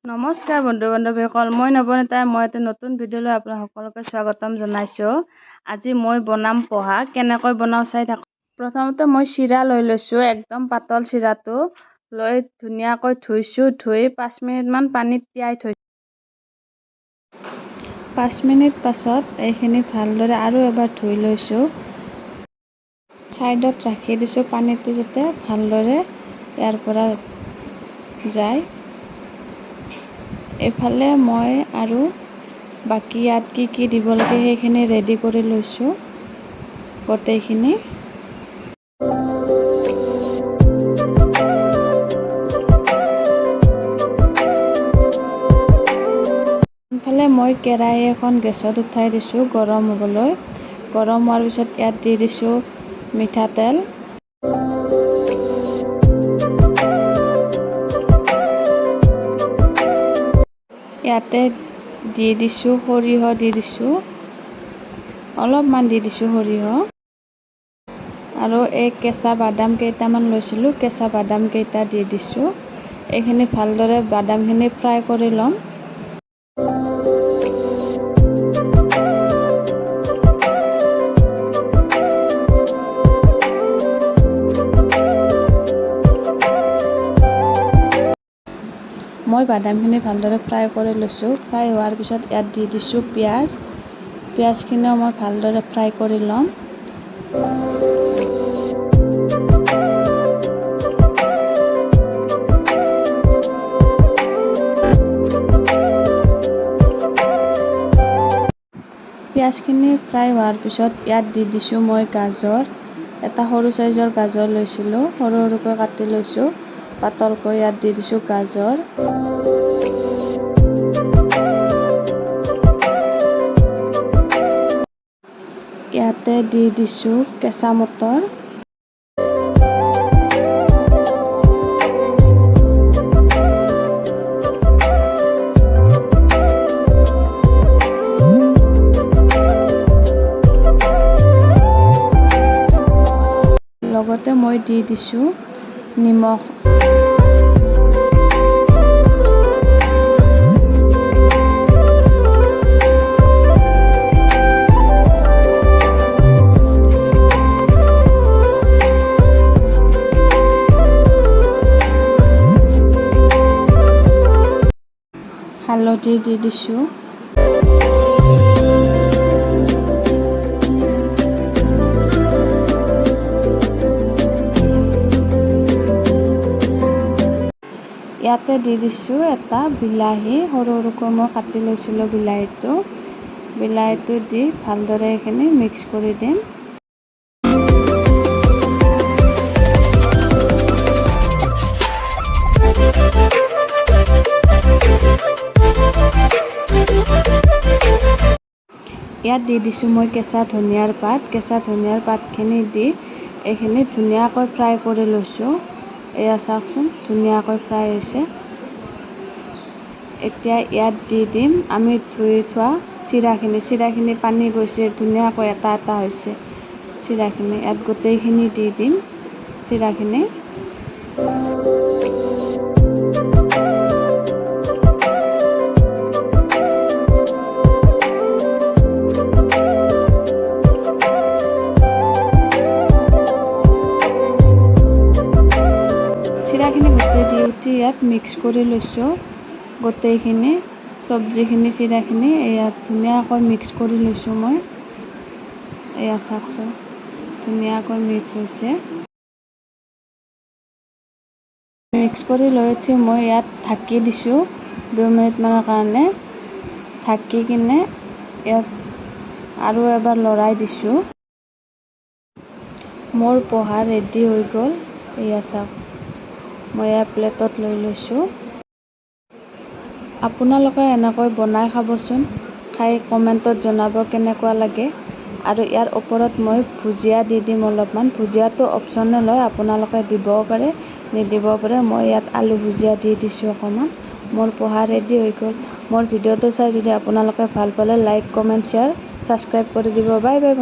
নমস্কাৰ বন্ধু বান্ধৱীসকল, মই নৱনীতাই মই এটা নতুন ভিডিঅ'লৈ আপোনাক সকলোকে স্বাগতম জনাইছোঁ। আজি মই বনাম পোহা। কেনেকৈ বনাওঁ চাই থাকক। প্ৰথমতে মই চিৰা লৈ লৈছোঁ, একদম পাতল চিৰাটো লৈ ধুনীয়াকৈ ধুইছোঁ, ধুই 5 মিনিটমান পানীত তিয়াই থৈছোঁ। 5 মিনিট পাছত এইখিনি ভালদৰে আৰু এবাৰ ধুই লৈছোঁ। ছাইডত ৰাখি দিছোঁ, পানীটো যাতে ভালদৰে ইয়াৰ পৰা যায়। এইফালে মই আৰু বাকী ইয়াত কি কি দিব লাগে সেইখিনি ৰেডি কৰি লৈছোঁ গোটেইখিনি। ইফালে মই কেৰাহী এখন গেছত উঠাই দিছোঁ গৰম হ'বলৈ। গৰম হোৱাৰ পিছত ইয়াত দি দিছোঁ মিঠাতেল। ইয়াতে দি দিছোঁ সৰিয়হ, দি দিছোঁ অলপমান, দি দিছোঁ সৰিয়হ। আৰু এই কেঁচা বাদাম কেইটামান লৈছিলোঁ, কেঁচা বাদাম কেইটা দি দিছোঁ। এইখিনি ভালদৰে বাদামখিনি ফ্ৰাই কৰি ল'ম। মই বাদামখিনি ভালদৰে ফ্ৰাই কৰি লৈছোঁ। ফ্ৰাই হোৱাৰ পিছত ইয়াত দি দিছোঁ পিঁয়াজ। পিঁয়াজখিনিও মই ভালদৰে ফ্ৰাই কৰি ল'ম। পিঁয়াজখিনি ফ্ৰাই হোৱাৰ পিছত ইয়াত দি দিছোঁ মই গাজৰ। এটা সৰু চাইজৰ গাজৰ লৈছিলোঁ, সৰু সৰুকৈ কাটি লৈছোঁ পাতলকৈ। ইয়াত দি দিছোঁ গাজৰ। ইয়াতে দি দিছোঁ কেঁচা মটৰ। লগতে মই দি দিছোঁ নিমখ। হালধি দি দিছোঁ। ইয়াতে দি দিছোঁ এটা বিলাহী, সৰু সৰুকৈ মই কাটি লৈছিলোঁ বিলাহীটো। বিলাহীটো দি ভালদৰে এইখিনি মিক্স কৰি দিম। ইয়াত দি দিছোঁ মই কেঁচা ধনিয়াৰ পাত। কেঁচা ধনিয়াৰ পাতখিনি দি এইখিনি ধুনীয়াকৈ ফ্ৰাই কৰি লৈছোঁ। এয়া চাওকচোন, ধুনীয়াকৈ ফ্ৰাই হৈছে। এতিয়া ইয়াত দি দিম আমি ধুই থোৱা চিৰাখিনি। চিৰাখিনি পানী গৈছে, ধুনীয়াকৈ এটা এটা হৈছে চিৰাখিনি। ইয়াত গোটেইখিনি দি দিম চিৰাখিনি। চিৰাখিনি গোটেই দি উঠি ইয়াত মিক্স কৰি লৈছোঁ গোটেইখিনি চব্জিখিনি, চিৰাখিনি ইয়াত ধুনীয়াকৈ মিক্স কৰি লৈছোঁ মই। এয়া চাওকচোন, ধুনীয়াকৈ মিক্স হৈছে। মিক্স কৰি লৈ উঠি মই ইয়াত ঢাকি দিছোঁ 2 মিনিটমানৰ কাৰণে। ঢাকি কিনে ইয়াত আৰু এবাৰ লৰাই দিছোঁ। মোৰ পোহা ৰেডি হৈ গ'ল। এয়া চাওক, মই এয়া প্লেটত লৈ লৈছোঁ। আপোনালোকে এনেকৈ বনাই খাবচোন, খাই কমেণ্টত জনাব কেনেকুৱা লাগে। আৰু ইয়াৰ ওপৰত মই ভুজিয়া দি দিম অলপমান। ভুজিয়াটো অপশ্যনেল হয়, আপোনালোকে দিবও পাৰে, নিদিবও পাৰে। মই ইয়াত আলু ভুজিয়া দি দিছোঁ অকণমান। মোৰ পোহা ৰেডি হৈ গ'ল। মোৰ ভিডিঅ'টো চাই যদি আপোনালোকে ভাল পালে, লাইক, কমেণ্ট, শ্বেয়াৰ, ছাবস্ক্ৰাইব কৰি দিব। Bye bye.